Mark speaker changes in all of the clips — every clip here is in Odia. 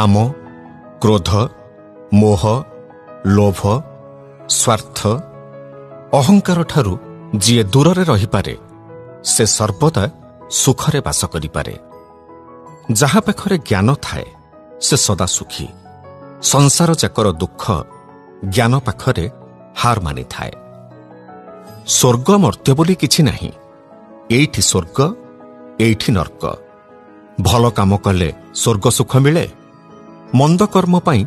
Speaker 1: କାମ, କ୍ରୋଧ, ମୋହ, ଲୋଭ, ସ୍ୱାର୍ଥ, ଅହଙ୍କାରଠାରୁ ଯିଏ ଦୂରରେ ରହିପାରେ, ସେ ସର୍ବଦା ସୁଖରେ ବାସ କରିପାରେ। ଯାହା ପାଖରେ ଜ୍ଞାନ ଥାଏ, ସେ ସଦା ସୁଖୀ। ସଂସାର ଯାକର ଦୁଃଖ ଜ୍ଞାନ ପାଖରେ ହାର ମାନିଥାଏ। ସ୍ୱର୍ଗ ମର୍ତ୍ତ୍ୟ ବୋଲି କିଛି ନାହିଁ। ଏଇଠି ସ୍ୱର୍ଗ, ଏଇଠି ନର୍କ। ଭଲ କାମ କଲେ ସ୍ୱର୍ଗ ସୁଖ ମିଳେ, ମନ୍ଦ କର୍ମ ପାଇଁ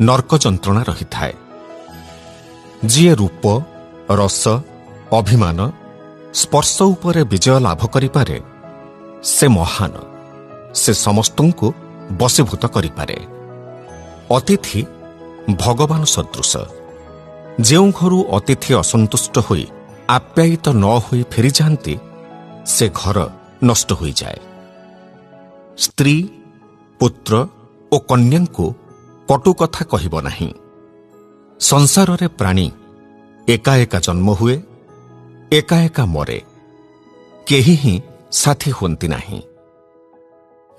Speaker 1: ନର୍କ ଯନ୍ତ୍ରଣା ରହିଥାଏ। ଯିଏ ରୂପ, ରସ, ଅଭିମାନ, ସ୍ପର୍ଶ ଉପରେ ବିଜୟ ଲାଭ କରିପାରେ, ସେ ମହାନ। ସେ ସମସ୍ତଙ୍କୁ ବଶୀଭୂତ କରିପାରେ। ଅତିଥି ଭଗବାନ ସଦୃଶ। ଯେଉଁ ଘରୁ ଅତିଥି ଅସନ୍ତୁଷ୍ଟ ହୋଇ ଆପ୍ୟାୟିତ ନ ହୋଇ ଫେରିଯାଆନ୍ତି, ସେ ଘର ନଷ୍ଟ ହୋଇଯାଏ। ସ୍ତ୍ରୀ, ପୁତ୍ର ଓ କନ୍ୟାଙ୍କୁ କଟୁ କଥା କହିବ ନାହିଁ। ସଂସାରରେ ପ୍ରାଣୀ ଏକା ଏକା ଜନ୍ମ ହୁଏ, ଏକା ଏକା ମରେ। କେହି ହିଁ ସାଥୀ ହୁଅନ୍ତି ନାହିଁ।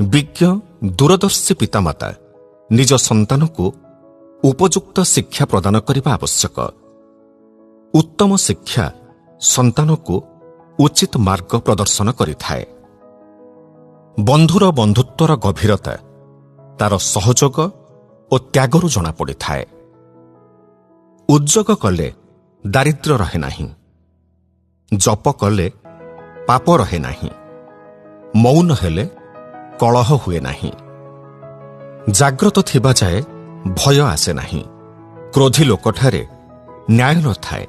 Speaker 1: ବିଜ୍ଞ ଦୂରଦର୍ଶୀ ପିତାମାତା ନିଜ ସନ୍ତାନକୁ ଉପଯୁକ୍ତ ଶିକ୍ଷା ପ୍ରଦାନ କରିବା ଆବଶ୍ୟକ। ଉତ୍ତମ ଶିକ୍ଷା ସନ୍ତାନକୁ ଉଚିତ ମାର୍ଗ ପ୍ରଦର୍ଶନ କରିଥାଏ। ବନ୍ଧୁର ବନ୍ଧୁତ୍ୱର ଗଭୀରତା ତାର ସହଯୋଗ ଓ ତ୍ୟାଗରୁ ଜଣାପଡ଼ିଥାଏ। ଉଦ୍ଯୋଗ କଲେ ଦାରିଦ୍ର୍ୟ ରହେ ନାହିଁ। ଜପ କଲେ ପାପ ରହେ ନାହିଁ। ମୌନ ହେଲେ କଳହ ହୁଏ ନାହିଁ। ଜାଗ୍ରତ ଥିବା ଯାଏ ଭୟ ଆସେ ନାହିଁ। କ୍ରୋଧୀ ଲୋକଠାରେ ନ୍ୟାୟ ନଥାଏ।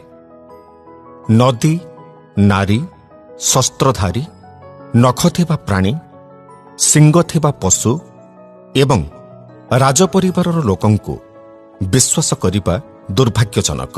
Speaker 1: ନଦୀ, ନାରୀ, ଶସ୍ତ୍ରଧାରୀ, ନଖ ଥିବା ପ୍ରାଣୀ, ଶିଙ୍ଗ ଥିବା ପଶୁ ଏବଂ ରାଜପରିବାରର ଲୋକଙ୍କୁ ବିଶ୍ୱାସ କରିବା ଦୁର୍ଭାଗ୍ୟଜନକ।